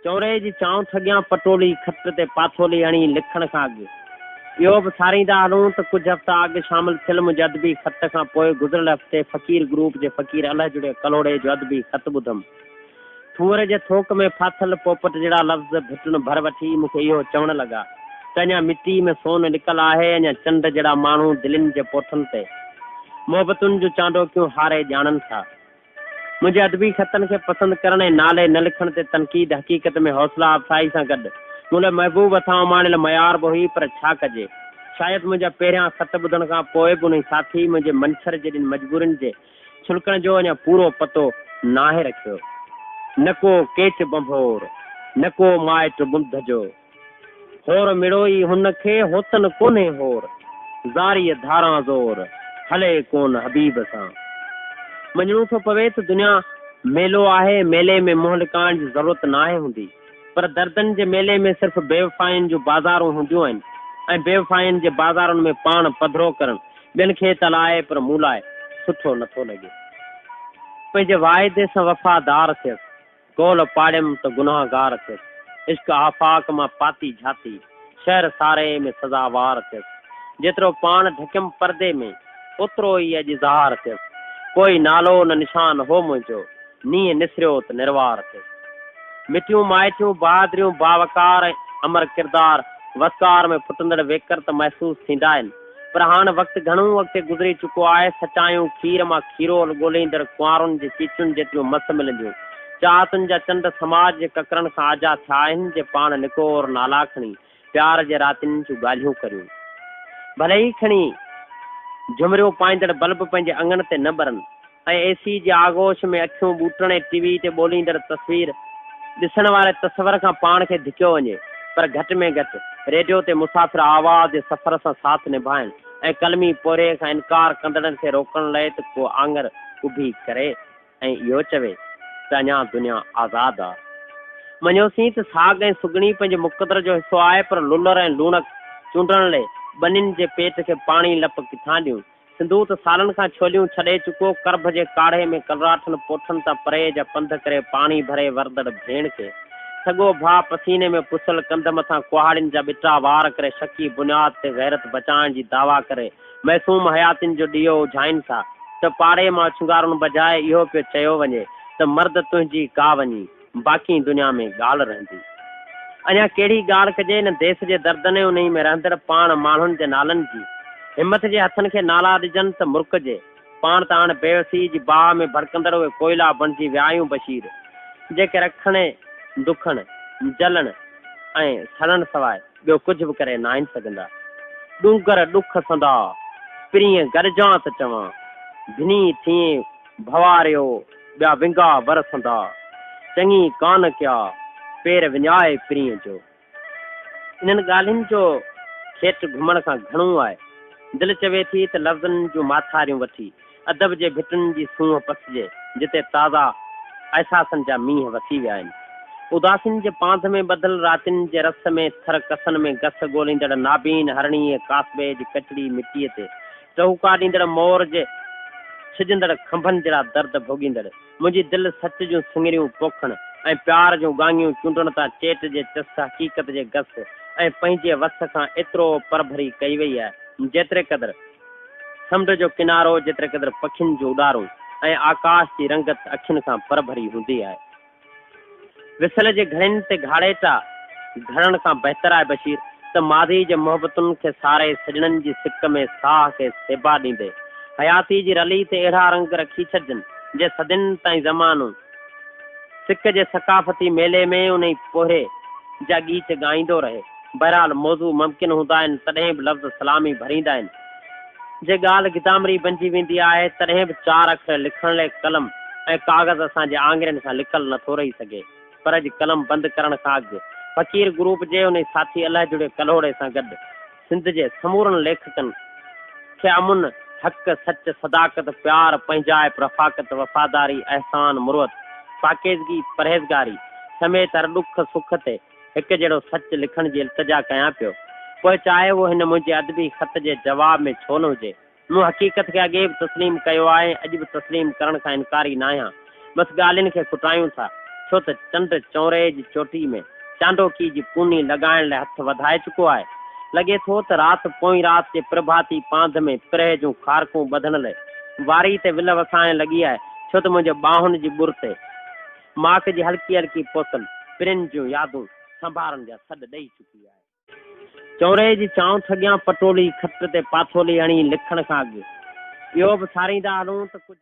چونري جي چانئٺ اڳيان پٽولي کٽ تي پاٿولي هڻي لکڻ کان اڳ اهو به ساريندا هلون ته ڪجهه هفتا اڳ شامل ٿيل منهنجي ادبي خط کان پوء گذريل هفتي فقير گروپ جي فقير الهه جڙيي ڪلهوڙي جو ادبي خط ٻڌم. ٿوهر جي ٿوڪ ۾ ڦاٿل پوپٽ جهڙا لفظ ڀٽن ڀر وٺي مون کي اهو چوڻ لڳا ته اڃا مٽي ۾ سون لڪل آهي، اڃا چنڊ جهڙا ماڻهو دلين جي پوٺن تي محبتن جون چانڊوڪيون هاري ڄاڻن ٿا. منهنجي ادبي خطن کي پسند ڪرڻ ۽ نالي نه لکڻ تي تنقيد حقيقت ۾ حوصلا افزائي سان گڏ مون لاء محبوب هٿان اماڻيل معيار به هئي پر ڇا ڪجي شايد منهنجا پهريان خط ٻڌڻ کان پوء به انهي ساٿي منهنجي منڇر جيڏين مجبورين جي ڇلڪڻ جو اڃا پورو پتو ناهي رکيو. نه ڪو ڪيچ ڀنڀور، نه ڪو مائٽ ٻنڌ جو. هور مڙوئي هن کي، هوتن ڪونهي هور. زاريء ڌاران زور، هلي ڪون حبيب سان. مڃڻو ٿو پوي ته دنيا ميلو آهي، ميلي ۾ منهن لڪائڻ جي ضرورت ناهي هوندي. پر دردن جي ميلي ۾ صرف بيوفائين جون بازارون هونديون آهن ۽ بيوفائين جي بازارن ۾ پاڻ پڌرو ڪرڻ ٻين کي ته الائي پر مون لاء سٺو نٿو لڳي. پنهنجي واعدي سان وفادار ٿيس، قول پاڙيم ته گنهگار ٿيس، عشق آفاق مان پاتي جھاتي، شهر ساري ۾ سزاوار ٿيس، جيترو پاڻ ڍڪيم پردي ۾، اوترو ئي اڄ اظهار ٿيس، ڪوئي نالو نه نشان هو منهنجو، نينهن نسريو ته نروار ٿيس. مٽيون مائٽيون، بهادريون، باوقار ۽ امر ڪردار، وسڪار ۾ ڦٽندڙ ويڪر ته محسوس ٿيندا آهن، پر هاڻ وقت گهڻو اڳتي گذري چڪو آهي، سچايون کير مان کيرول ڳولهيندڙ ڪنوارن جي چيچن جيتريون مس ملنديون. چاهتن جا چنڊ سماج جي ڪڪرن کان آجا ٿيا آهن، جي پاڻ نڪور نالا کڻي پيار جي راتين جون ڳالهيون ڪريون. ڀلي ئي کڻي جهمريون پائيندڙ بلب پنهنجي اڱڻ تي نه ٻرن ۽ اي سي جي آغوش ۾ اکيون ٻوٽڻ ۽ ٽي وي تي ٻوليندڙ تصوير ڏسڻ واري تصور کان پاڻ کي ڌڪيو وڃي پر گهٽ ۾ گهٽ ريڊيو تي مسافر آواز جي سفر سان ساٿ نڀائڻ ۽ قلمي پورهيي کان انڪار ڪندڙن کي روڪڻ لئه ته ڪو آڱر اڀي ڪري. ۽ اهو چوي ته اڃا دنيا آزاد آ. مڃيوسين ته ساڳ ۽ سگهڻي پنهنجي مقدر جو حصو آهي پر لولر ۽ لوڻڪ چونڊڻ لئي ٻنين جي پيٽ کي پاڻي لپ ڪٿان ڏيون؟ سنڌو ته سالن کان ڇوليون ڇڏي چڪو، ڪرڀ جي ڪاڙهي ۾ ڪلراٺن پوٺن تان پري جا پنڌ ڪري پاڻي ڀري ورندڙ ڀيڻ کي سڳو ڀاء پسيني ۾ پسيل ڪنڌ مٿان ڪهاڙين جا ٻٽا وار ڪري شڪي بنياد تي غيرت بچائڻ جي دعويٰ ڪري معصوم حياتين جو ڏيئو اجهائين ٿا ته پاڙي مان اڇنگارن بجاء اهو پيو چيو وڃي ته مرد تنهنجي ڪا وڃي باقي دنيا ۾ ڳالهه رهندي. اڃا ڪهڙي ڳالهه ڪجي ان ديس جي دردن ۽ انهي ۾ رهندڙ پاڻ ماڻهن جي نالن جي. همٿ جي هٿن کي نالا ڏجن ته مرڪجي. پاڻ ته هاڻ بيوسيء جي باهه ۾ ڀڙڪندڙ اهي ڪوئلا بڻجي ويا آهيون بشير، جيڪي رکڻ ۽ دکڻ، جلڻ ۽ سڙڻ سواء ٻيو ڪجهه به ڪري ناهن سگهندا. ڏونگر ڏک سندا، پرينء گڏجان ته چوان، ڀني ٿئين ڀنواريو، ٻيا ونگا ور سندا. چڱي ڪانه ڪيا، پير وڃائي پرينء جو. انهن ڳالهين جو کيٽ گهمڻ کان گهڻو آهي. دل چوي ٿي ته لفظن جون ماٿاريون وٺي، ادب جي ڀٽن جي سونهن پسجي، جتي تازا احساسن جا مينهن وسي ويا آهن. اداسين جي پانڌ ۾ ٻڌل راتين جي رس ۾ ٿر ڪسن ۾ گس ڳوليندڙ نابين هرڻيء ڪاسبي جي ڪچڙي مٽيء تي ٽهوڪا ڏيندڙ مور جي ڇڄندڙ کنڀن جهڙا درد ڀوڳيندڙ منهنجي دل سچ جون سڱريون پوکڻ ۽ پيار جون ڳاڱيون چونڊڻ تان چيٽ جي چس حقيقت جي گس ۽ پنهنجي وس کان ايترو پرڀري ڪئي وئي آهي جيتري قدر سمنڊ جو ڪنارو جيتري قدر پکين جون اڏارون ۽ آڪاش جي رنگت اکين کان پرڀري هوندي آهي. وصل جي گهڙين تي گهاڙيٽا گهڙڻ کان بهتر آهي بشير ته ماضي جي محبتن کي ساري سڄڻن جي سڪ ۾ ساهه کي سيبا ڏيندي حياتي جي رلي تي اهڙا رنگ رکي ڇڏجن جي صدين تائين زمانو سڪ جي ثقافتي ميلي ۾ انهي پورهيي جا ڳيچ ڳائيندو رهي. بهرحال موضوع ممڪن هوندا آهن تڏهن به لفظ سلامي ڀريندا آهن. جي ڳالهه گدامري بنجي ويندي آهي تڏهن به چار اکر لکڻ لئه قلم ۽ ڪاغذ اسان جي آڱرين کان لڪل نٿو رهي سگهي. پر اڄ قلم بند ڪرڻ کان اڳ فقير گروپ جي انهي ساٿي الهه جڙيو ڪلهوڙي سان گڏ سنڌ جي سمورن ليکڪن کي امن، حق، سچ، صداقت، پيار، پنهنجائپ، رفاقت، وفاداري، احسان، مروت، پاڪيزگي، پرهيزگاري سميت هر ڏک سک تي هڪ جهڙو سچ لکڻ جي التجا ڪيان پيو. پوء چاهي اهو هن منهنجي ادبي خط جي جواب ۾ ڇو نه هجي. مون حقيقت کي اڳي به تسليم ڪيو آهي ۽ اڄ به تسليم ڪرڻ کان انڪاري ناهيان. بس ڳالهين کي کٽايون ٿا. ڇو ته چنڊ چونري جي چوٽي ۾ چانڊوڪي جي پوني لڳائڻ لاء هٿ وڌائي چڪو آهي. لڳي ٿو ته رات پوئين رات جي پرڀاتي پانڌ ۾ پرهه جون کارڪون ٻڌڻ لئه واري تي ول وسائڻ لڳي آهي، ڇو ته منهنجي ٻانهن جي ٻر تي ماڪ جي هلڪي هلڪي پوتل پرين جون يادون سنڀارن جا سڏ ڏئي چڪي آهي. چونري جي چانئٺ اڳيان پٽولي کٽ تي پاٿولي هڻي لکڻ کان اڳ اهو به ساريندا هلون ته ڪجهه.